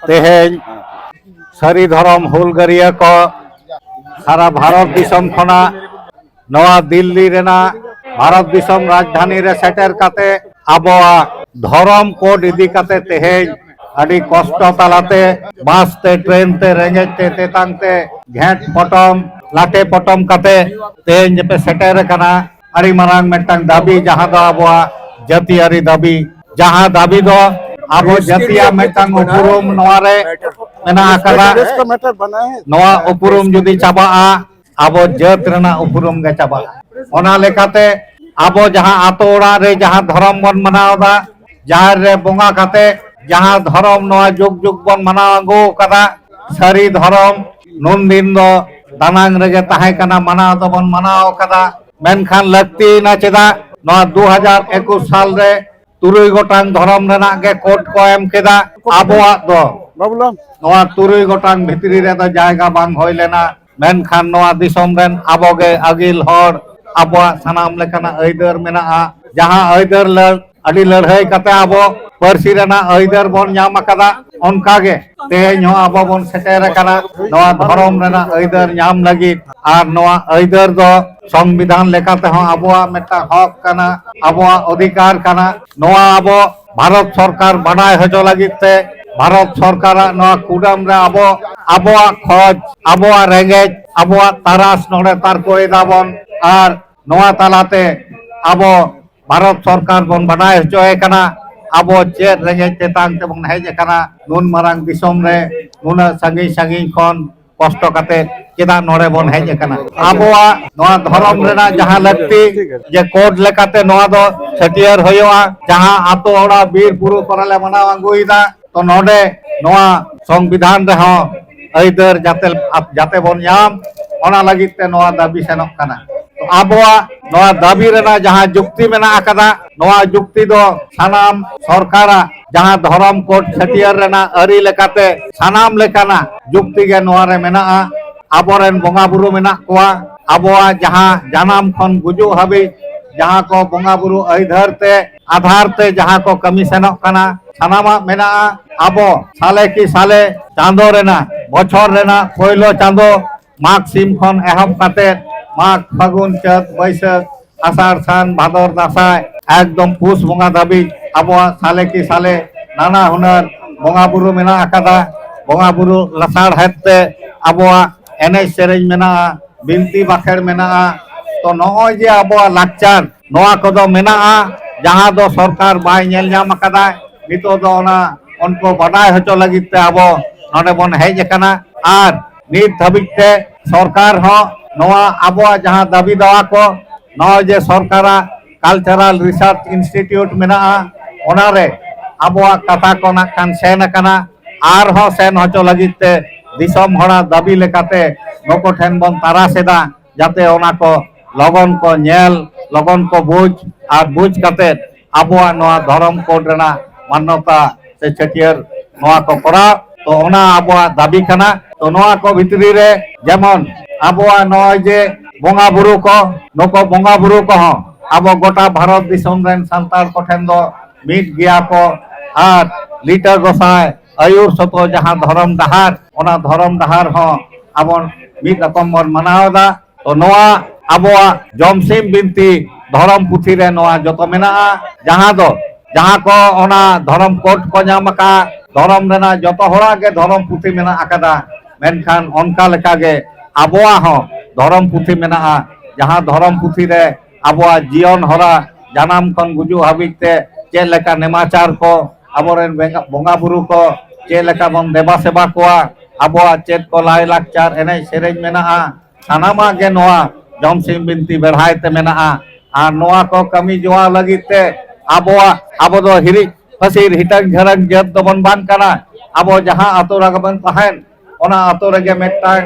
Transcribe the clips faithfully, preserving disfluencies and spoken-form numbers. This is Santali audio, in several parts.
ᱛᱮᱦᱮᱧ ᱥᱟᱹᱨᱤ ᱫᱷᱚᱨᱚᱢ ᱦᱩᱞᱜᱟᱹᱨᱤᱭᱟᱹ ᱠᱚ ᱥᱟᱨᱟ ᱵᱷᱟᱨᱚᱛ ᱫᱤᱥᱚᱢ ᱠᱷᱚᱱᱟᱜ ᱱᱚᱣᱟ ᱫᱤᱞᱞᱤ ᱨᱮᱱᱟᱜ ᱵᱷᱟᱨᱚᱛ ᱫᱤᱥᱚᱢ ᱨᱟᱡᱽᱫᱷᱟᱱᱤ ᱨᱮ ᱥᱮᱴᱮᱨ ᱠᱟᱛᱮ ᱟᱵᱚᱣᱟᱜ ᱫᱷᱚᱨᱚᱢ ᱠᱳᱰ ᱤᱫᱤ ᱠᱟᱛᱮ ᱛᱮᱦᱮᱧ ᱟᱹᱰᱤ ᱠᱚᱥᱴᱚ ᱛᱟᱞᱟᱛᱮ ᱵᱟᱥ ᱛᱮ, ᱴᱨᱮᱱ ᱛᱮ, ᱨᱮᱸᱜᱮᱡ ᱛᱮ, ᱛᱮᱛᱟᱝ ᱛᱮ, ᱜᱷᱮᱸᱴ ᱯᱚᱴᱚᱢ, ᱞᱟᱴᱮ ᱯᱚᱴᱚᱢ ᱠᱟᱛᱮ ᱛᱮᱦᱮᱧ ᱡᱮᱯᱮ ᱥᱮᱴᱮᱨ ᱟᱠᱟᱱᱟ, ᱟᱹᱰᱤ ᱢᱟᱨᱟᱝ ᱢᱤᱫᱴᱟᱝ ᱫᱟᱹᱵᱤ, ᱡᱟᱦᱟᱸ ᱫᱚ ᱟᱵᱚᱣᱟᱜ ᱡᱟᱹᱛᱤᱭᱟᱹᱨᱤ ᱫᱟᱹᱵᱤ, ᱡᱟᱦᱟᱸ ᱫᱟᱹᱵᱤ ᱫᱚ ᱟᱵᱚ ᱡᱟᱹᱛᱤᱭᱟᱜ ᱢᱤᱫᱴᱟᱝ ᱩᱯᱨᱩᱢ ᱱᱚᱣᱟ ᱨᱮ ᱢᱮᱱᱟᱜ ᱟᱠᱟᱫᱟ᱾ ᱱᱚᱣᱟ ᱩᱯᱨᱩᱢ ᱡᱩᱫᱤ ᱪᱟᱵᱟᱜᱼᱟ, ᱟᱵᱚ ᱡᱟᱹᱛ ᱨᱮᱱᱟᱜ ᱩᱯᱨᱩᱢ ᱜᱮ ᱪᱟᱵᱟᱜᱼᱟ᱾ ᱚᱱᱟ ᱞᱮᱠᱟᱛᱮ ᱟᱵᱚ ᱡᱟᱦᱟᱸ ᱟᱛᱳ ᱚᱲᱟᱜ ᱨᱮ ᱡᱟᱦᱟᱸ ᱫᱷᱚᱨᱚᱢ ᱵᱚᱱ ᱢᱟᱱᱟᱣ ᱮᱫᱟ, ᱡᱟᱦᱮᱨ ᱨᱮ ᱵᱚᱸᱜᱟ ᱠᱟᱛᱮ ᱡᱟᱦᱟᱸ ᱫᱷᱚᱨᱚᱢ ᱱᱚᱣᱟ ᱡᱩᱜᱽ ᱡᱩᱜᱽ ᱵᱚᱱ ᱢᱟᱱᱟᱣ ᱟᱹᱜᱩ ᱟᱠᱟᱫᱟ, ᱥᱟᱹᱨᱤ ᱫᱷᱚᱨᱚᱢ ᱱᱩᱱ ᱫᱤᱱ ᱫᱚ ᱫᱟᱱᱟᱝ ᱨᱮᱜᱮ ᱛᱟᱦᱮᱸ ᱠᱟᱱᱟ, ᱢᱟᱱᱟᱣ ᱫᱚᱵᱚᱱ ᱢᱟᱱᱟᱣ ᱟᱠᱟᱫᱟ᱾ ᱢᱮᱱᱠᱷᱟᱱ ᱞᱟᱹᱠᱛᱤᱭᱮᱱᱟ ᱪᱮᱫᱟᱜ ᱱᱚᱣᱟ ᱫᱩ ᱦᱟᱡᱟᱨ ᱮᱠᱩᱥ ᱥᱟᱞ ᱨᱮ ᱛᱩᱨᱩᱭ ᱜᱚᱴᱟᱝ ᱫᱷᱚᱨᱚᱢ ᱨᱮᱱᱟᱜ ᱜᱮ ᱠᱳᱰ ᱠᱚ ᱮᱢ ᱠᱮᱫᱟ? ᱟᱵᱚᱣᱟᱜ ᱫᱚ ᱵᱟᱵᱩᱞᱟᱞ᱾ ᱱᱚᱣᱟ ᱛᱩᱨᱩᱭ ᱜᱚᱴᱟᱝ ᱵᱷᱤᱛᱨᱤ ᱨᱮᱫᱚ ᱡᱟᱭᱜᱟ ᱵᱟᱝ ᱦᱩᱭ ᱞᱮᱱᱟ᱾ ᱢᱮᱱᱠᱷᱟᱱ ᱱᱚᱣᱟ ᱫᱤᱥᱚᱢ ᱨᱮᱱ ᱟᱵᱚ ᱜᱮ ᱟᱹᱜᱤᱞ ᱦᱚᱲ ᱟᱵᱚᱣᱟᱜ ᱥᱟᱱᱟᱢ ᱞᱮᱠᱟᱱᱟᱜ ᱟᱹᱭᱫᱟᱹᱨ ᱢᱮᱱᱟᱜᱼᱟ᱾ ᱡᱟᱦᱟᱸ ᱟᱹᱭᱫᱟᱹᱨ ᱞᱟᱹᱲ-, ᱟᱹᱰᱤ ᱞᱟᱹᱲᱦᱟᱹᱭ ᱠᱟᱛᱮ ᱟᱵᱚ ᱯᱟᱹᱨᱥᱤ ᱨᱮᱱᱟᱜ ᱟᱹᱭᱫᱟᱹᱨ ᱵᱚᱱ ᱧᱟᱢ ᱟᱠᱟᱫᱟ, ᱚᱱᱠᱟ ᱜᱮ ᱛᱮᱦᱮᱧ ᱦᱚᱸ ᱟᱵᱚ ᱵᱚᱱ ᱥᱮᱴᱮᱨ ᱟᱠᱟᱱᱟ ᱱᱚᱣᱟ ᱫᱷᱚᱨᱚᱢ ᱨᱮᱱᱟᱜ ᱟᱹᱭᱫᱟᱹᱨ ᱧᱟᱢ ᱞᱟᱹᱜᱤᱫ᱾ ᱟᱨ ᱱᱚᱣᱟ ᱟᱹᱭᱫᱟᱹᱨ ᱫᱚ ᱥᱚᱝᱵᱤᱫᱷᱟᱱ ᱞᱮᱠᱟᱛᱮ ᱦᱚᱸ ᱟᱵᱚᱣᱟᱜ ᱢᱤᱫᱴᱟᱝ ᱦᱚᱠ ᱠᱟᱱᱟ, ᱟᱵᱚᱣᱟᱜ ᱚᱫᱷᱤᱠᱟᱨ ᱠᱟᱱᱟ᱾ ᱱᱚᱣᱟ ᱟᱵᱚ ᱵᱷᱟᱨᱚᱛ ᱥᱚᱨᱠᱟᱨ ᱵᱟᱰᱟᱭ ᱦᱚᱪᱚ ᱞᱟᱹᱜᱤᱫ ᱛᱮ, ᱵᱷᱟᱨᱚᱛ ᱥᱚᱨᱠᱟᱨᱟᱜ ᱱᱚᱣᱟ ᱠᱩᱰᱟᱹᱢ ᱨᱮ ᱟᱵᱚ ᱟᱵᱚᱣᱟᱜ ᱠᱷᱚᱡᱽ, ᱟᱵᱚᱣᱟᱜ ᱨᱮᱸᱜᱮᱡ, ᱟᱵᱚᱣᱟᱜ ᱛᱟᱨᱟᱥ ᱱᱚᱰᱮ ᱛᱟᱨᱠᱚ ᱮᱫᱟ ᱵᱚᱱ᱾ ᱟᱨ ᱱᱚᱣᱟ ᱛᱟᱞᱟᱛᱮ ᱟᱵᱚ ᱵᱷᱟᱨᱚᱛ ᱥᱚᱨᱠᱟᱨ ᱵᱚᱱ ᱵᱟᱰᱟᱭ ᱦᱚᱪᱚᱭᱮ ᱠᱟᱱᱟ, ᱟᱵᱚ ᱪᱮᱫ ᱨᱮᱸᱜᱮᱡ ᱛᱮᱛᱟᱝ ᱛᱮᱵᱚᱱ ᱦᱮᱡ ᱟᱠᱟᱱᱟ ᱱᱩᱱ ᱢᱟᱨᱟᱝ ᱫᱤᱥᱚᱢ ᱨᱮ, ᱱᱩᱱᱟᱹᱜ ᱥᱟᱺᱜᱤᱧ ᱥᱟᱺᱜᱤᱧ ᱠᱷᱚᱱ ᱠᱚᱥᱴᱚ ᱠᱟᱛᱮ ᱪᱮᱫᱟᱜ ᱱᱚᱰᱮ ᱵᱚᱱ ᱦᱮᱡ ᱟᱠᱟᱱᱟ? ᱟᱵᱚᱣᱟᱜ ᱱᱚᱣᱟ ᱫᱷᱚᱨᱚᱢ ᱨᱮᱱᱟᱜ ᱡᱟᱦᱟᱸ ᱞᱟᱹᱠᱛᱤ, ᱡᱮ ᱠᱳᱰ ᱞᱮᱠᱟᱛᱮ ᱱᱚᱣᱟ ᱫᱚ ᱪᱷᱟᱹᱴᱭᱟᱹᱨ ᱦᱩᱭᱩᱜᱼᱟ, ᱡᱟᱦᱟᱸ ᱟᱛᱳ ᱚᱲᱟᱜ ᱵᱤᱨ ᱵᱩᱨᱩ ᱠᱚᱨᱮ ᱞᱮ ᱢᱟᱱᱟᱣ ᱟᱹᱜᱩᱭᱮᱫᱟ, ᱛᱚ ᱱᱚᱰᱮ ᱱᱚᱣᱟ ᱥᱚᱝᱵᱤᱫᱷᱟᱱ ᱨᱮᱦᱚᱸ ᱟᱹᱭᱫᱟᱹᱨ ᱡᱟᱛᱮ, ᱡᱟᱛᱮ ᱵᱚᱱ ᱧᱟᱢ, ᱚᱱᱟ ᱞᱟᱹᱜᱤᱫ ᱛᱮ ᱱᱚᱣᱟ ᱫᱟᱹᱵᱤ ᱥᱮᱱᱚᱜ ᱠᱟᱱᱟ᱾ ᱛᱚ ᱟᱵᱚᱣᱟᱜ ᱱᱚᱣᱟ ᱫᱟᱹᱵᱤ ᱨᱮᱱᱟᱜ ᱡᱟᱦᱟᱸ ᱡᱩᱠᱛᱤ ᱢᱮᱱᱟᱜ ᱟᱠᱟᱫᱟ, ᱱᱚᱣᱟ ᱡᱩᱠᱛᱤ ᱫᱚ ᱥᱟᱱᱟᱢ ᱥᱚᱨᱠᱟᱨᱟᱜ ᱡᱟᱦᱟᱸ ᱫᱷᱚᱨᱚᱢ ᱠᱳᱰ ᱪᱷᱟᱹᱴᱭᱟᱹᱨ ᱨᱮᱱᱟᱜ ᱟᱹᱨᱤ ᱞᱮᱠᱟᱛᱮ ᱥᱟᱱᱟᱢ ᱞᱮᱠᱟᱱᱟᱜ ᱡᱩᱠᱛᱤ ᱜᱮ ᱱᱚᱣᱟ ᱨᱮ ᱢᱮᱱᱟᱜᱼᱟ᱾ ᱟᱵᱚᱨᱮᱱ ᱵᱚᱸᱜᱟ ᱵᱩᱨᱩ ᱢᱮᱱᱟᱜ ᱠᱚᱣᱟ, ᱟᱵᱚᱣᱟᱜ ᱡᱟᱦᱟᱸ ᱡᱟᱱᱟᱢ ᱠᱷᱚᱱ ᱜᱩᱡᱩᱜ ᱦᱟᱹᱵᱤᱡ ᱡᱟᱦᱟᱸ ᱠᱚ ᱵᱚᱸᱜᱟ ᱵᱩᱨᱩ ᱟᱹᱭᱫᱟᱹᱨ ᱛᱮ, ᱟᱫᱷᱟᱨ ᱛᱮ ᱡᱟᱦᱟᱸ ᱠᱚ ᱠᱟᱹᱢᱤ ᱥᱮᱱᱚᱜ ᱠᱟᱱᱟ, ᱥᱟᱱᱟᱢᱟᱜ ᱢᱮᱱᱟᱜᱼᱟ᱾ ᱟᱵᱚ ᱥᱟᱞᱮ ᱠᱤ ᱥᱟᱞᱮ ᱪᱟᱸᱫᱚ ᱨᱮᱱᱟᱜ, ᱵᱚᱪᱷᱚᱨ ᱨᱮᱱᱟᱜ ᱯᱳᱭᱞᱳ ᱪᱟᱸᱫᱚ ᱢᱟᱜᱽ ᱥᱤᱢ ᱠᱷᱚᱱ ᱮᱦᱚᱵ ᱠᱟᱛᱮ ᱢᱟᱜᱽ, ᱯᱷᱟᱹᱜᱩᱱ, ᱪᱟᱹᱛ, ᱵᱟᱹᱭᱥᱟᱹᱠᱷ, ᱟᱥᱟᱲ, ᱥᱟᱱ, ᱵᱷᱟᱫᱚᱨ, ᱫᱟᱸᱥᱟᱭ, ᱮᱠᱫᱚᱢ ᱯᱩᱥ ᱵᱚᱸᱜᱟ ᱫᱷᱟᱹᱵᱤᱡ ᱟᱵᱚᱣᱟᱜ ᱥᱟᱞᱮ ᱠᱤ ᱥᱟᱞᱮ ᱱᱟᱱᱟ ᱦᱩᱱᱟᱹᱨ ᱵᱚᱸᱜᱟ ᱵᱩᱨᱩ ᱢᱮᱱᱟᱜ ᱟᱠᱟᱫᱟ᱾ ᱵᱚᱸᱜᱟ ᱵᱩᱨᱩ ᱞᱟᱥᱟᱲᱦᱮᱫ ᱛᱮ ᱟᱵᱚᱣᱟᱜ ᱮᱱᱮᱡ ᱥᱮᱨᱮᱧ ᱢᱮᱱᱟᱜᱼᱟ, ᱵᱤᱱᱛᱤ ᱵᱟᱠᱷᱮᱲ ᱢᱮᱱᱟᱜᱼᱟ᱾ ᱛᱚ, ᱱᱚᱜᱼᱚᱭ ᱡᱮ ᱟᱵᱚᱣᱟᱜ ᱞᱟᱠᱪᱟᱨ, ᱱᱚᱣᱟ ᱠᱚᱫᱚ ᱢᱮᱱᱟᱜᱼᱟ, ᱡᱟᱦᱟᱸ ᱫᱚ ᱥᱚᱨᱠᱟᱨ ᱵᱟᱭ ᱧᱮᱞ ᱧᱟᱢ ᱟᱠᱟᱫᱟ᱾ ᱱᱤᱛᱚᱜ ᱫᱚ ᱚᱱᱟ ᱩᱱᱠᱩ ᱵᱟᱰᱟᱭ ᱦᱚᱪᱚ ᱞᱟᱹᱜᱤᱫ ᱛᱮ ᱟᱵᱚ ᱱᱚᱰᱮ ᱵᱚᱱ ᱦᱮᱡ ᱟᱠᱟᱱᱟ᱾ ᱟᱨ ᱱᱤᱛ ᱫᱷᱟᱹᱵᱤᱡ ᱛᱮ ᱥᱚᱨᱠᱟᱨ ᱦᱚᱸ ᱱᱚᱣᱟ ᱟᱵᱚᱣᱟᱜ ᱡᱟᱦᱟᱸ ᱫᱟᱹᱵᱤ ᱫᱟᱣᱟ ᱠᱚ, ᱱᱚᱜᱼᱚᱭ ᱡᱮ ᱥᱚᱨᱠᱟᱨᱟᱜ Cultural Research Institute ᱢᱮᱱᱟᱜᱼᱟ, ᱚᱱᱟᱨᱮ ᱟᱵᱚᱣᱟᱜ ᱠᱟᱛᱷᱟ ᱠᱚ ᱱᱟᱜ ᱠᱷᱟᱱ ᱥᱮᱱ ᱟᱠᱟᱱᱟ᱾ ᱟᱨᱦᱚᱸ ᱥᱮᱱ ᱦᱚᱪᱚ ᱞᱟᱹᱜᱤᱫ ᱛᱮ ᱫᱤᱥᱚᱢ ᱦᱚᱲᱟᱜ ᱫᱟᱹᱵᱤ ᱞᱮᱠᱟᱛᱮ ᱱᱩᱠᱩ ᱴᱷᱮᱱ ᱵᱚᱱ ᱛᱟᱨᱟᱥ ᱮᱫᱟ, ᱡᱟᱛᱮ ᱚᱱᱟ ᱠᱚ ᱞᱚᱜᱚᱱ ᱠᱚ ᱧᱮᱞ, ᱞᱚᱜᱚᱱ ᱠᱚ ᱵᱩᱡᱽ, ᱟᱨ ᱵᱩᱡᱽ ᱠᱟᱛᱮ ᱟᱵᱚᱣᱟᱜ ᱱᱚᱣᱟ ᱫᱷᱚᱨᱚᱢ ᱠᱳᱰ ᱨᱮᱱᱟᱜ ᱢᱟᱱᱱᱚᱛᱟ ᱥᱮ ᱪᱷᱟᱹᱴᱭᱟᱹᱨ ᱱᱚᱣᱟ ᱠᱚ ᱠᱚᱨᱟᱣ᱾ ᱛᱚ, ᱚᱱᱟ ᱟᱵᱚᱣᱟᱜ ᱫᱟᱹᱵᱤ ᱠᱟᱱᱟ᱾ ᱛᱚ, ᱱᱚᱣᱟ ᱠᱚ ᱵᱷᱤᱛᱨᱤ ᱨᱮ ᱡᱮᱢᱚᱱ ᱟᱵᱚᱣᱟᱜ ᱱᱚᱜᱼᱚᱭ ᱡᱮ ᱵᱚᱸᱜᱟ ᱵᱩᱨᱩ ᱠᱚ, ᱱᱩᱠᱩ ᱵᱚᱸᱜᱟ ᱵᱩᱨᱩ ᱠᱚᱦᱚᱸ ᱟᱵᱚ ᱜᱚᱴᱟ ᱵᱷᱟᱨᱚᱛ ᱫᱤᱥᱚᱢ ᱨᱮᱱ ᱥᱟᱱᱛᱟᱲ ᱠᱚᱴᱷᱮᱱ ᱫᱚ ᱢᱤᱫ ᱜᱮᱭᱟ ᱠᱚ᱾ ᱟᱨ ᱞᱤᱴᱟᱹ ᱜᱚᱸᱥᱟᱭ ᱟᱹᱭᱩᱨ ᱥᱚᱛᱚ ᱡᱟᱦᱟᱸ ᱫᱷᱚᱨᱚᱢ ᱰᱟᱦᱟᱨ, ᱚᱱᱟ ᱫᱷᱚᱨᱚᱢ ᱰᱟᱦᱟᱨ ᱦᱚᱸ ᱟᱵᱚ ᱢᱤᱫ ᱨᱚᱠᱚᱢ ᱵᱚᱱ ᱢᱟᱱᱟᱣ ᱮᱫᱟ᱾ ᱛᱚ, ᱱᱚᱣᱟ ᱟᱵᱚᱣᱟᱜ ᱡᱚᱢᱥᱤᱢ ᱵᱤᱱᱛᱤ ᱫᱷᱚᱨᱚᱢ ᱯᱩᱛᱷᱤ ᱨᱮ ᱱᱚᱣᱟ ᱡᱚᱛᱚ ᱢᱮᱱᱟᱜᱼᱟ, ᱡᱟᱦᱟᱸ ᱫᱚ, ᱡᱟᱦᱟᱸ ᱠᱚ ᱚᱱᱟ ᱫᱷᱚᱨᱚᱢ ᱠᱳᱰ ᱠᱚ ᱧᱟᱢ ᱟᱠᱟᱫ, ᱫᱷᱚᱨᱚᱢ ᱨᱮᱱᱟᱜ ᱡᱚᱛᱚ ᱦᱚᱲᱟᱜ ᱜᱮ ᱫᱷᱚᱨᱚᱢ ᱯᱩᱛᱷᱤ ᱢᱮᱱᱟᱜ ᱟᱠᱟᱫᱟ᱾ ᱢᱮᱱᱠᱷᱟᱱ ᱚᱱᱠᱟ ᱞᱮᱠᱟ ᱜᱮ ᱟᱵᱚᱣᱟᱜ ᱦᱚᱸ ᱫᱷᱚᱨᱚᱢ ᱯᱩᱛᱷᱤ ᱢᱮᱱᱟᱜᱼᱟ, ᱡᱟᱦᱟᱸ ᱫᱷᱚᱨᱚᱢ ᱯᱩᱛᱷᱤ ᱨᱮ ᱟᱵᱚᱣᱟᱜ ᱡᱤᱭᱚᱱ ᱦᱚᱨᱟ, ᱡᱟᱱᱟᱢ ᱠᱷᱚᱱ ᱜᱩᱡᱩᱜ ᱦᱟᱹᱵᱤᱡ ᱛᱮ ᱪᱮᱫ ᱞᱮᱠᱟ ᱱᱮᱢᱟᱪᱟᱨ ᱠᱚ, ᱟᱵᱚᱨᱮᱱ ᱵᱮᱸᱜᱟ-, ᱵᱚᱸᱜᱟ ᱵᱩᱨᱩ ᱠᱚ ᱪᱮᱫ ᱞᱮᱠᱟ ᱵᱚᱱ ᱫᱮᱵᱟ ᱥᱮᱵᱟ ᱠᱚᱣᱟ, ᱟᱵᱚᱣᱟᱜ ᱪᱮᱫ ᱠᱚ ᱞᱟᱭ ᱞᱟᱠᱪᱟᱨ, ᱮᱱᱮᱡ ᱥᱮᱨᱮᱧ ᱢᱮᱱᱟᱜᱼᱟ, ᱥᱟᱱᱟᱢᱟᱜ ᱜᱮ ᱱᱚᱣᱟ ᱡᱚᱢᱥᱤᱢ ᱵᱤᱱᱛᱤ ᱵᱮᱲᱦᱟᱭ ᱛᱮ ᱢᱮᱱᱟᱜᱼᱟ᱾ ᱟᱨ ᱱᱚᱣᱟ ᱠᱚ ᱠᱟᱹᱢᱤ ᱡᱚᱣᱟ ᱞᱟᱹᱜᱤᱫ ᱛᱮ ᱟᱵᱚᱣᱟᱜ, ᱟᱵᱚ ᱫᱚ ᱦᱤᱨᱤᱡ ᱯᱟᱹᱥᱤᱨ ᱦᱤᱴᱟᱹᱝ ᱡᱷᱟᱹᱨᱟᱝ ᱡᱟᱹᱛ ᱫᱚᱵᱚᱱ ᱵᱟᱝ ᱠᱟᱱᱟ᱾ ᱟᱵᱚ ᱡᱟᱦᱟᱸ ᱟᱛᱳ ᱨᱮᱜᱮ ᱵᱚᱱ ᱛᱟᱦᱮᱱ, ᱚᱱᱟ ᱟᱛᱳ ᱨᱮᱜᱮ ᱢᱤᱫᱴᱟᱝ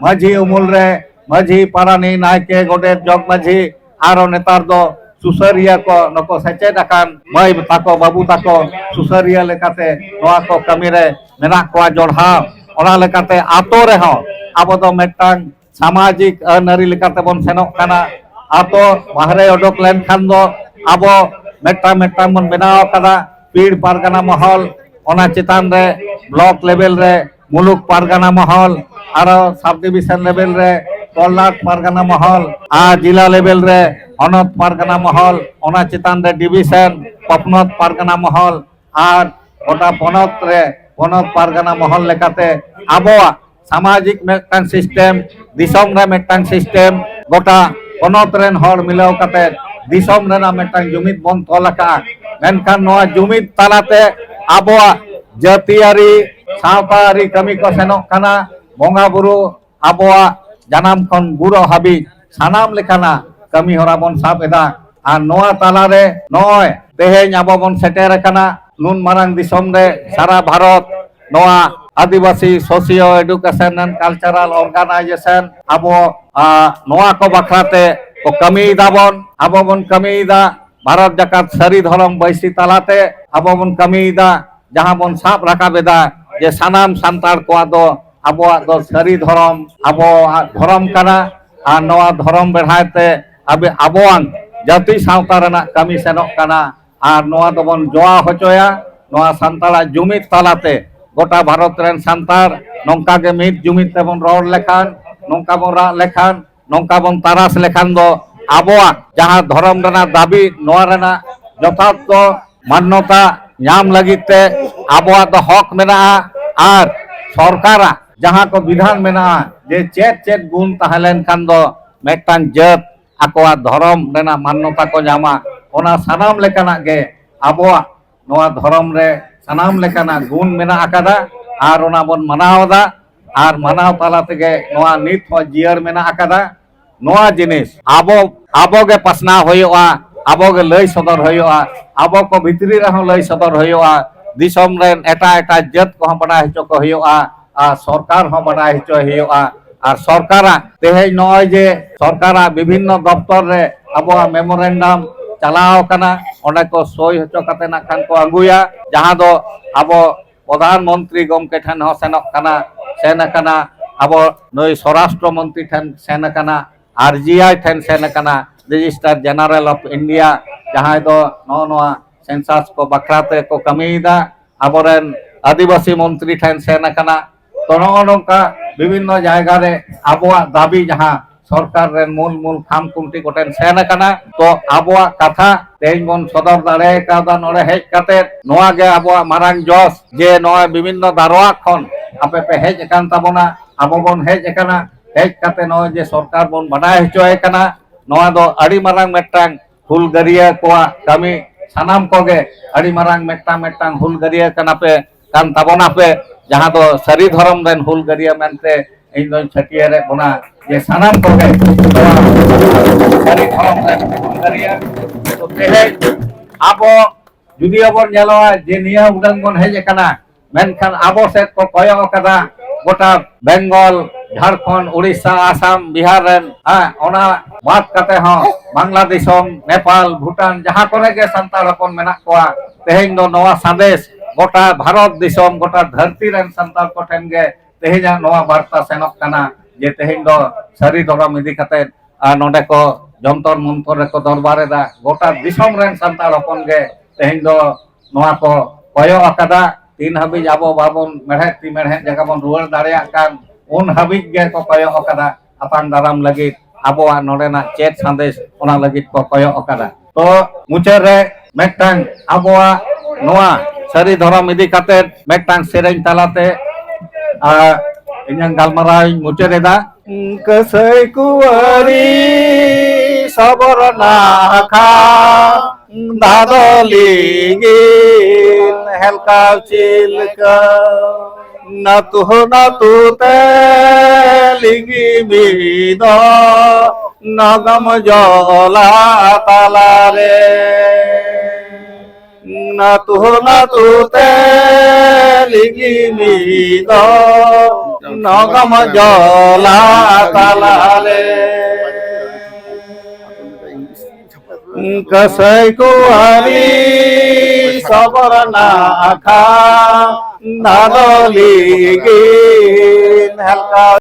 ᱢᱟᱹᱡᱷᱤ ᱩᱢᱩᱞ ᱨᱮ ᱢᱟᱹᱡᱷᱤ, ᱯᱟᱨᱟᱱᱤᱠ, ᱱᱟᱭᱠᱮ, ᱜᱚᱰᱮᱛ, ᱡᱚᱜᱽ ᱢᱟᱹᱡᱷᱤ, ᱟᱨᱚ ᱱᱮᱛᱟᱨ ᱫᱚ ᱥᱩᱥᱟᱹᱨᱤᱭᱟᱹ ᱠᱚ, ᱱᱩᱠᱩ ᱥᱮᱪᱮᱫ ᱟᱠᱟᱱ ᱢᱟᱹᱭ ᱛᱟᱠᱚ, ᱵᱟᱹᱵᱩ ᱛᱟᱠᱚ ᱥᱩᱥᱟᱹᱨᱤᱭᱟᱹ ᱞᱮᱠᱟᱛᱮ ᱱᱚᱣᱟ ᱠᱚ ᱠᱟᱹᱢᱤ ᱨᱮ ᱢᱮᱱᱟᱜ ᱠᱚᱣᱟ ᱡᱚᱲᱦᱟᱣ᱾ ᱚᱱᱟ ᱞᱮᱠᱟᱛᱮ ᱟᱛᱳ ᱨᱮᱦᱚᱸ ᱟᱵᱚ ᱫᱚ ᱢᱤᱫᱴᱟᱝ ᱥᱟᱢᱟᱡᱤᱠ ᱟᱹᱱ ᱟᱹᱨᱤ ᱞᱮᱠᱟᱛᱮ ᱵᱚᱱ ᱥᱮᱱᱚᱜ ᱠᱟᱱᱟ᱾ ᱟᱛᱳ ᱵᱟᱦᱨᱮ ᱚᱰᱚᱠ ᱞᱮᱱᱠᱷᱟᱱ ᱫᱚ ᱟᱵᱚ ᱢᱤᱫᱴᱟᱝ ᱢᱤᱫᱴᱟᱝ ᱵᱚᱱ ᱵᱮᱱᱟᱣ ᱟᱠᱟᱫᱟ᱾ ᱯᱤᱲ ᱯᱟᱨᱜᱟᱱᱟ ᱢᱚᱦᱚᱞ, ᱚᱱᱟ ᱪᱮᱛᱟᱱ ᱨᱮ ᱵᱞᱚᱠ ᱞᱮᱵᱮᱞ ᱨᱮ ᱢᱩᱞᱩᱠ ᱯᱟᱨᱜᱟᱱᱟ ᱢᱚᱦᱚᱞ, ᱟᱨᱚ ᱥᱟᱵ ᱰᱤᱵᱤᱥᱚᱱ ᱞᱮᱵᱮᱞ ᱨᱮ ᱛᱚᱞᱞᱟᱴ ᱯᱟᱨᱜᱟᱱᱟ ᱢᱚᱦᱚᱞ, ᱟᱨ ᱡᱤᱞᱟ ᱞᱮᱵᱮᱞ ᱨᱮ ᱦᱚᱱᱚᱛ ᱯᱟᱨᱜᱟᱱᱟ ᱢᱚᱦᱚᱞ, ᱚᱱᱟ ᱪᱮᱛᱟᱱ ᱨᱮ ᱰᱤᱵᱤᱥᱚᱱ, ᱯᱚᱱᱚᱛ ᱯᱟᱨᱜᱟᱱᱟ ᱢᱚᱦᱚᱞ, ᱟᱨ ᱜᱚᱴᱟ ᱯᱚᱱᱚᱛ ᱨᱮ ᱯᱚᱱᱚᱛ ᱯᱟᱨᱜᱟᱱᱟ ᱢᱚᱦᱚᱞ ᱞᱮᱠᱟᱛᱮ ᱟᱵᱚᱣᱟᱜ ᱥᱟᱢᱟᱡᱤᱠ ᱢᱤᱫᱴᱟᱝ ᱥᱤᱥᱴᱮᱢ, ᱫᱤᱥᱚᱢ ᱨᱮ ᱢᱤᱫᱴᱟᱝ ᱥᱤᱥᱴᱮᱢ, ᱜᱚᱴᱟ ᱯᱚᱱᱚᱛ ᱨᱮᱱ ᱦᱚᱲ ᱢᱤᱞᱟᱹᱣ ᱠᱟᱛᱮ ᱫᱤᱥᱚᱢ ᱨᱮᱱᱟᱜ ᱢᱤᱫᱴᱟᱝ ᱡᱩᱢᱤᱫ ᱵᱚᱱ ᱛᱚᱞ ᱟᱠᱟᱫᱼᱟ᱾ ᱢᱮᱱᱠᱷᱟᱱ ᱱᱚᱣᱟ ᱡᱩᱢᱤᱫ ᱛᱟᱞᱟᱛᱮ ᱟᱵᱚᱣᱟᱜ ᱡᱟᱹᱛᱤᱭᱟᱹᱨᱤ, ᱥᱟᱶᱛᱟ ᱟᱹᱨᱤ ᱠᱟᱹᱢᱤ ᱠᱚ ᱥᱮᱱᱚᱜ ᱠᱟᱱᱟ, ᱵᱚᱸᱜᱟ ᱵᱩᱨᱩ, ᱟᱵᱚᱣᱟᱜ ᱡᱟᱱᱟᱢ ᱠᱷᱚᱱ ᱜᱩᱨᱚᱜ ᱦᱟᱹᱵᱤᱡ ᱥᱟᱱᱟᱢ ᱞᱮᱠᱟᱱᱟᱜ ᱠᱟᱹᱢᱤ ᱦᱚᱨᱟ ᱵᱚᱱ ᱥᱟᱵ ᱮᱫᱟ᱾ ᱟᱨ ᱱᱚᱣᱟ ᱛᱟᱞᱟᱨᱮ ᱱᱚᱜᱼᱚᱭ ᱛᱮᱦᱮᱧ ᱟᱵᱚ ᱵᱚᱱ ᱥᱮᱴᱮᱨ ᱟᱠᱟᱱᱟ ᱱᱩᱱ ᱢᱟᱨᱟᱝ ᱫᱤᱥᱚᱢ ᱨᱮ, ᱥᱟᱨᱟ ᱵᱷᱟᱨᱚᱛ, ᱱᱚᱣᱟ ᱟᱹᱫᱤᱵᱟᱹᱥᱤ Socio Education and Cultural Organization, ᱟᱵᱚ, ᱟ, ᱱᱚᱣᱟ ᱠᱚ ᱵᱟᱠᱷᱨᱟ ᱛᱮ ᱠᱚ ᱠᱟᱹᱢᱤᱭᱮᱫᱟ ᱵᱚᱱ, ᱟᱵᱚ ᱵᱚᱱ ᱠᱟᱹᱢᱤᱭᱮᱫᱟ᱾ ᱵᱷᱟᱨᱚᱛ ᱡᱟᱠᱟᱛ ᱥᱟᱹᱨᱤ ᱫᱷᱚᱨᱚᱢ ᱵᱟᱹᱭᱥᱤ ᱛᱟᱞᱟᱛᱮ ᱟᱵᱚ ᱵᱚᱱ ᱠᱟᱹᱢᱤᱭᱮᱫᱟ, ᱡᱟᱦᱟᱸ ᱵᱚᱱ ᱥᱟᱵ ᱨᱟᱠᱟᱵ ᱮᱫᱟ ᱡᱮ ᱥᱟᱱᱟᱢ ᱥᱟᱱᱛᱟᱲ ᱠᱚᱣᱟᱜ ᱫᱚ ᱟᱵᱚᱣᱟᱜ ᱫᱚ ᱥᱟᱹᱨᱤ ᱫᱷᱚᱨᱚᱢ ᱟᱵᱚᱣᱟᱜ ᱫᱷᱚᱨᱚᱢ ᱠᱟᱱᱟ, ᱟᱨ ᱱᱚᱣᱟ ᱫᱷᱚᱨᱚᱢ ᱵᱮᱲᱦᱟᱭ ᱛᱮ ᱟᱵᱮ-, ᱟᱵᱚᱣᱟᱜ ᱡᱟᱹᱛᱤ ᱥᱟᱶᱛᱟ ᱨᱮᱱᱟᱜ ᱠᱟᱹᱢᱤ ᱥᱮᱱᱚᱜ ᱠᱟᱱᱟ᱾ ᱟᱨ ᱱᱚᱣᱟ ᱫᱚᱵᱚᱱ ᱡᱚᱣᱟ ᱦᱚᱪᱚᱭᱟ᱾ ᱱᱚᱣᱟ ᱥᱟᱱᱛᱟᱲᱟᱜ ᱡᱩᱢᱤᱫ ᱛᱟᱞᱟᱛᱮ ᱜᱚᱴᱟ ᱵᱷᱟᱨᱚᱛ ᱨᱮᱱ ᱥᱟᱱᱛᱟᱲ ᱱᱚᱝᱠᱟ ᱜᱮ ᱢᱤᱫ ᱡᱩᱢᱤᱫ ᱛᱮᱵᱚᱱ ᱨᱚᱲ ᱞᱮᱠᱷᱟᱱ, ᱱᱚᱝᱠᱟ ᱵᱚᱱ ᱨᱟᱜ ᱞᱮᱠᱷᱟᱱ, ᱱᱚᱝᱠᱟ ᱵᱚᱱ ᱛᱟᱨᱟᱥ ᱞᱮᱠᱷᱟᱱ ᱫᱚ ᱟᱵᱚᱣᱟᱜ ᱡᱟᱦᱟᱸ ᱫᱷᱚᱨᱚᱢ ᱨᱮᱱᱟᱜ ᱫᱟᱹᱵᱤ, ᱱᱚᱣᱟ ᱨᱮᱱᱟᱜ ᱡᱚᱛᱷᱟᱛ ᱫᱚ ᱢᱟᱱᱱᱚᱛᱟ ᱧᱟᱢ ᱞᱟᱹᱜᱤᱫ ᱛᱮ ᱟᱵᱚᱣᱟᱜ ᱫᱚ ᱦᱚᱠ ᱢᱮᱱᱟᱜᱼᱟ᱾ ᱟᱨ ᱥᱚᱨᱠᱟᱨᱟᱜ ᱡᱟᱦᱟᱸ ᱠᱚ ᱵᱤᱫᱷᱟᱱ ᱢᱮᱱᱟᱜᱼᱟ ᱡᱮ ᱪᱮᱫ ᱪᱮᱫ ᱜᱩᱱ ᱛᱟᱦᱮᱸ ᱞᱮᱱᱠᱷᱟᱱ ᱫᱚ ᱢᱤᱫᱴᱟᱝ ᱡᱟᱹᱛ ᱟᱠᱚᱣᱟᱜ ᱫᱷᱚᱨᱚᱢ ᱨᱮᱱᱟᱜ ᱢᱟᱱᱱᱚᱛᱟ ᱠᱚ ᱧᱟᱢᱟ, ᱚᱱᱟ ᱥᱟᱱᱟᱢ ᱞᱮᱠᱟᱱᱟᱜ ᱜᱮ ᱟᱵᱚᱣᱟᱜ ᱱᱚᱣᱟ ᱫᱷᱚᱨᱚᱢ ᱨᱮ ᱥᱟᱱᱟᱢ ᱞᱮᱠᱟᱱᱟᱜ ᱜᱩᱱ ᱢᱮᱱᱟᱜ ᱟᱠᱟᱫᱟ᱾ ᱟᱨ ᱚᱱᱟ ᱵᱚᱱ ᱢᱟᱱᱟᱣ ᱮᱫᱟ᱾ ᱟᱨ ᱢᱟᱱᱟᱣ ᱛᱟᱞᱟ ᱛᱮᱜᱮ ᱱᱚᱣᱟ ᱱᱤᱛ ᱦᱚᱸ ᱡᱤᱭᱟᱹᱲ ᱢᱮᱱᱟᱜ ᱟᱠᱟᱫᱟ᱾ ᱱᱚᱣᱟ ᱡᱤᱱᱤᱥ ᱟᱵᱚ, ᱟᱵᱚ ᱜᱮ ᱯᱟᱥᱱᱟᱣ ᱦᱩᱭᱩᱜᱼᱟ, ᱟᱵᱚ ᱜᱮ ᱞᱟᱹᱭ ᱥᱚᱫᱚᱨ ᱦᱩᱭᱩᱜᱼᱟ, ᱟᱵᱚ ᱠᱚ ᱵᱷᱤᱛᱨᱤ ᱨᱮᱦᱚᱸ ᱞᱟᱹᱭ ᱥᱚᱫᱚᱨ ᱦᱩᱭᱩᱜᱼᱟ, ᱫᱤᱥᱚᱢ ᱨᱮᱱ ᱮᱴᱟᱜ ᱮᱴᱟᱜ ᱡᱟᱹᱛ ᱠᱚᱦᱚᱸ ᱵᱟᱰᱟᱭ ᱦᱚᱪᱚ ᱠᱚ ᱦᱩᱭᱩᱜᱼᱟ, ᱟᱨ ᱥᱚᱨᱠᱟᱨ ᱦᱚᱸ ᱵᱟᱰᱟᱭ ᱦᱚᱪᱚᱭ ᱦᱩᱭᱩᱜᱼᱟ᱾ ᱟᱨ ᱥᱚᱨᱠᱟᱨᱟᱜ ᱛᱮᱦᱮᱧ ᱱᱚᱜᱼᱚᱭ ᱡᱮ ᱥᱚᱨᱠᱟᱨᱟᱜ ᱵᱤᱵᱷᱤᱱᱱᱚ ᱫᱚᱯᱛᱚᱨ ᱨᱮ ᱟᱵᱚᱣᱟᱜ ᱢᱮᱢᱳᱨᱮᱱᱰᱟᱢ ᱪᱟᱞᱟᱣ ᱟᱠᱟᱱᱟ, ᱚᱸᱰᱮ ᱠᱚ ᱥᱳᱭ ᱦᱚᱪᱚ ᱠᱟᱛᱮ ᱱᱟᱜ ᱠᱷᱟᱱ ᱠᱚ ᱟᱹᱜᱩᱭᱟ, ᱡᱟᱦᱟᱸ ᱫᱚ ᱟᱵᱚ ᱯᱨᱚᱫᱷᱟᱱ ᱢᱚᱱᱛᱨᱤ ᱜᱚᱢᱠᱮ ᱴᱷᱮᱱ ᱦᱚᱸ ᱥᱮᱱᱚᱜ ᱠᱟᱱᱟ, ᱥᱮᱱ ᱟᱠᱟᱱᱟ, ᱟᱵᱚ ᱱᱩᱭ ᱥᱚᱨᱟᱥᱴᱨᱚ ᱢᱚᱱᱛᱨᱤ ᱴᱷᱮᱱ ᱥᱮᱱ ᱟᱠᱟᱱᱟ, ᱟᱨ ᱡᱤ ᱟᱭ ᱴᱷᱮᱱ ᱥᱮᱱ ᱟᱠᱟᱱᱟ, ᱨᱮᱡᱤᱥᱴᱟᱨ ᱡᱮᱱᱟᱨᱮᱞ ᱚᱯᱷ ᱤᱱᱰᱤᱭᱟ, ᱡᱟᱦᱟᱸᱭ ᱫᱚ ᱱᱚᱜᱼᱚ ᱱᱚᱣᱟ ᱥᱮᱱᱥᱟᱥ ᱠᱚ ᱵᱟᱠᱷᱨᱟ ᱛᱮ ᱠᱚ ᱠᱟᱹᱢᱤᱭᱮᱫᱟ᱾ ᱟᱵᱚᱨᱮᱱ ᱟᱹᱫᱤᱵᱟᱹᱥᱤ ᱢᱚᱱᱛᱨᱤ ᱴᱷᱮᱱ ᱥᱮᱱ ᱟᱠᱟᱱᱟ᱾ ᱛᱚ, ᱱᱚᱜᱼᱚ ᱱᱚᱝᱠᱟ ᱵᱤᱵᱷᱤᱱᱱᱚ ᱡᱟᱭᱜᱟ ᱨᱮ ᱟᱵᱚᱣᱟᱜ ᱫᱟᱹᱵᱤ ᱡᱟᱦᱟᱸ ᱥᱚᱨᱠᱟᱨ ᱨᱮᱱ ᱢᱩᱞ ᱢᱩᱞ ᱠᱷᱟᱢ ᱠᱷᱩᱱᱴᱤ ᱠᱚᱴᱷᱮᱱ ᱥᱮᱱ ᱟᱠᱟᱱᱟ᱾ ᱛᱚ, ᱟᱵᱚᱣᱟᱜ ᱠᱟᱛᱷᱟ ᱛᱮᱦᱮᱧ ᱵᱚᱱ ᱥᱚᱫᱚᱨ ᱫᱟᱲᱮ ᱠᱟᱣᱫᱟ ᱱᱚᱰᱮ ᱦᱮᱡ ᱠᱟᱛᱮ᱾ ᱱᱚᱣᱟ ᱜᱮ ᱟᱵᱚᱣᱟᱜ ᱢᱟᱨᱟᱝ ᱡᱚᱥ, ᱡᱮ ᱱᱚᱜᱼᱚᱭ ᱵᱤᱵᱷᱤᱱᱱᱚ ᱫᱟᱨᱣᱟ ᱠᱷᱚᱱ ᱟᱯᱮ ᱯᱮ ᱦᱮᱡ ᱟᱠᱟᱱ ᱛᱟᱵᱚᱱᱟ, ᱟᱵᱚ ᱵᱚᱱ ᱦᱮᱡ ᱟᱠᱟᱱᱟ᱾ ᱦᱮᱡ ᱠᱟᱛᱮ ᱱᱚᱜᱼᱚᱭ ᱡᱮ ᱥᱚᱨᱠᱟᱨ ᱵᱚᱱ ᱵᱟᱰᱟᱭ ᱦᱚᱪᱚᱭᱮ ᱠᱟᱱᱟ, ᱱᱚᱣᱟ ᱫᱚ ᱟᱹᱰᱤ ᱢᱟᱨᱟᱝ ᱢᱤᱫᱴᱟᱝ ᱦᱩᱞᱜᱟᱹᱨᱤᱭᱟᱹ ᱠᱚᱣᱟᱜ ᱠᱟᱹᱢᱤ᱾ ᱥᱟᱱᱟᱢ ᱠᱚᱜᱮ ᱟᱹᱰᱤ ᱢᱟᱨᱟᱝ ᱢᱤᱫᱴᱟᱝ ᱢᱤᱫᱴᱟᱝ ᱦᱩᱞᱜᱟᱹᱨᱤᱭᱟᱹ ᱠᱟᱱᱟ ᱯᱮ, ᱠᱟᱱ ᱛᱟᱵᱚᱱᱟ ᱯᱮ, ᱡᱟᱦᱟᱸ ᱫᱚ ᱥᱟᱹᱨᱤ ᱫᱷᱚᱨᱚᱢ ᱨᱮᱱ ᱦᱩᱞᱜᱟᱹᱨᱤᱭᱟᱹ ᱢᱮᱱᱛᱮ ᱤᱧ ᱫᱚᱧ ᱪᱷᱟᱹᱴᱭᱟᱹᱨᱮᱫ ᱵᱚᱱᱟ, ᱡᱮ ᱥᱟᱱᱟᱢ ᱠᱚᱜᱮ ᱱᱚᱣᱟ ᱥᱟᱹᱨᱤ ᱫᱷᱚᱨᱚᱢ ᱨᱮᱱ ᱦᱩᱞᱜᱟᱹᱨᱤᱭᱟᱹ᱾ ᱛᱚ, ᱛᱮᱦᱮᱧ ᱟᱵᱚ ᱡᱩᱫᱤ ᱵᱚᱱ ᱧᱮᱞᱚᱜᱼᱟ ᱡᱮ ᱱᱤᱭᱟᱹ ᱩᱰᱟᱹᱝ ᱵᱚᱱ ᱦᱮᱡ ᱟᱠᱟᱱᱟ, ᱢᱮᱱᱠᱷᱟᱱ ᱟᱵᱚ ᱥᱮᱫ ᱠᱚ ᱠᱚᱭᱚᱜ ᱟᱠᱟᱫᱟ ᱜᱚᱴᱟ ᱵᱮᱝᱜᱚᱞ, ᱡᱷᱟᱲᱠᱷᱚᱸᱰ, ᱩᱲᱤᱥᱥᱟ, ᱟᱥᱟᱢ, ᱵᱤᱦᱟᱨ ᱨᱮᱱ, ᱦᱮᱸ, ᱚᱱᱟ ᱵᱟᱫ ᱠᱟᱛᱮ ᱦᱚᱸ ᱵᱟᱝᱞᱟ ᱫᱤᱥᱚᱢ, ᱱᱮᱯᱟᱞ, ᱵᱷᱩᱴᱟᱱ, ᱡᱟᱦᱟᱸ ᱠᱚᱨᱮ ᱜᱮ ᱥᱟᱱᱛᱟᱲ ᱦᱚᱯᱚᱱ ᱢᱮᱱᱟᱜ ᱠᱚᱣᱟ᱾ ᱛᱮᱦᱮᱧ ᱫᱚ ᱱᱚᱣᱟ ᱥᱟᱸᱫᱮᱥ ᱜᱚᱴᱟ ᱵᱷᱟᱨᱚᱛ ᱫᱤᱥᱚᱢ, ᱜᱚᱴᱟ ᱫᱷᱟᱹᱨᱛᱤ ᱨᱮᱱ ᱥᱟᱱᱛᱟᱲ ᱠᱚᱴᱷᱮᱱ ᱜᱮ ᱛᱮᱦᱮᱧᱟᱜ ᱱᱚᱣᱟ ᱵᱟᱨᱛᱟ ᱥᱮᱱᱚᱜ ᱠᱟᱱᱟ, ᱡᱮ ᱛᱮᱦᱮᱧ ᱫᱚ ᱥᱟᱹᱨᱤ ᱫᱷᱚᱨᱚᱢ ᱤᱫᱤ ᱠᱟᱛᱮ ᱟᱨ ᱱᱚᱰᱮ ᱠᱚ ᱡᱚᱱᱛᱚᱨ ᱢᱚᱱᱛᱚᱨ ᱨᱮᱠᱚ ᱫᱚᱨᱵᱟᱨ ᱮᱫᱟ᱾ ᱜᱚᱴᱟ ᱫᱤᱥᱚᱢ ᱨᱮᱱ ᱥᱟᱱᱛᱟᱲ ᱦᱚᱯᱚᱱ ᱜᱮ ᱛᱮᱦᱮᱧ ᱫᱚ ᱱᱚᱣᱟ ᱠᱚ ᱠᱚᱭᱚᱜ ᱟᱠᱟᱫᱟ᱾ ᱛᱤᱱ ᱦᱟᱹᱵᱤᱡ ᱟᱵᱚ ᱵᱟᱵᱚᱱ ᱢᱮᱲᱦᱮᱫ ᱛᱤ ᱢᱮᱲᱦᱮᱫ ᱡᱟᱸᱜᱟ ᱵᱚᱱ ᱨᱩᱣᱟᱹᱲ ᱫᱟᱲᱮᱭᱟᱜ ᱠᱟᱱ, ᱩᱱ ᱦᱟᱹᱵᱤᱡ ᱜᱮ ᱠᱚ ᱠᱚᱭᱚᱜ ᱟᱠᱟᱫᱟ ᱟᱛᱟᱝ ᱫᱟᱨᱟᱢ ᱞᱟᱹᱜᱤᱫ, ᱟᱵᱚᱣᱟᱜ ᱱᱚᱰᱮᱱᱟᱜ ᱪᱮᱫ ᱥᱟᱸᱫᱮᱥ, ᱚᱱᱟ ᱞᱟᱹᱜᱤᱫ ᱠᱚ ᱠᱚᱭᱚᱜ ᱟᱠᱟᱫᱟ᱾ ᱛᱚ, ᱢᱩᱪᱟᱹᱫ ᱨᱮ ᱢᱤᱫᱴᱟᱝ ᱟᱵᱚᱣᱟᱜ ᱱᱚᱣᱟ ᱥᱟᱹᱨᱤ ᱫᱷᱚᱨᱚᱢ ᱤᱫᱤ ᱠᱟᱛᱮ ᱢᱤᱫᱴᱟᱝ ᱥᱮᱨᱮᱧ ᱛᱟᱞᱟᱛᱮ, ᱟᱨ, ᱤᱧᱟᱹᱝ ᱜᱟᱞᱢᱟᱨᱟᱣ ᱤᱧ ᱢᱩᱪᱟᱹᱫ ᱮᱫᱟ᱾ ᱠᱟᱹᱥᱟᱹᱭ ᱠᱩᱣᱟᱨᱤ ᱥᱚᱵᱚᱨ ᱱᱟᱠᱷᱟ, ᱫᱟᱫᱚ ᱞᱤᱸᱜᱤᱱ ᱦᱮᱞᱠᱟᱣ ᱪᱤᱞᱠᱟᱹᱣ᱾ ᱱᱟᱹᱛᱩ ᱱᱟᱹᱛᱩ ᱛᱮ ᱞᱤᱸᱜᱤ ᱢᱤᱫᱚᱜ ᱱᱟᱜᱟᱢ ᱡᱚᱞᱟ ᱛᱟᱞᱟᱨᱮ᱾ ᱱᱟᱹᱛᱩ ᱱᱟᱹᱛᱩ ᱛᱮ ᱞᱤᱸᱜᱤ ᱢᱤᱫᱚᱜ ᱱᱟᱜᱟᱢ ᱡᱚᱞᱟ ᱛᱟᱞᱟᱨᱮ᱾ ᱠᱟᱹᱥᱟᱹᱭ ᱠᱩᱣᱟᱨᱤ ᱥᱚᱵᱚᱨ ᱱᱟᱠᱷᱟ, ᱫᱟᱫᱚ ᱞᱤᱸᱜᱤᱱ ᱦᱮᱞᱠᱟᱣ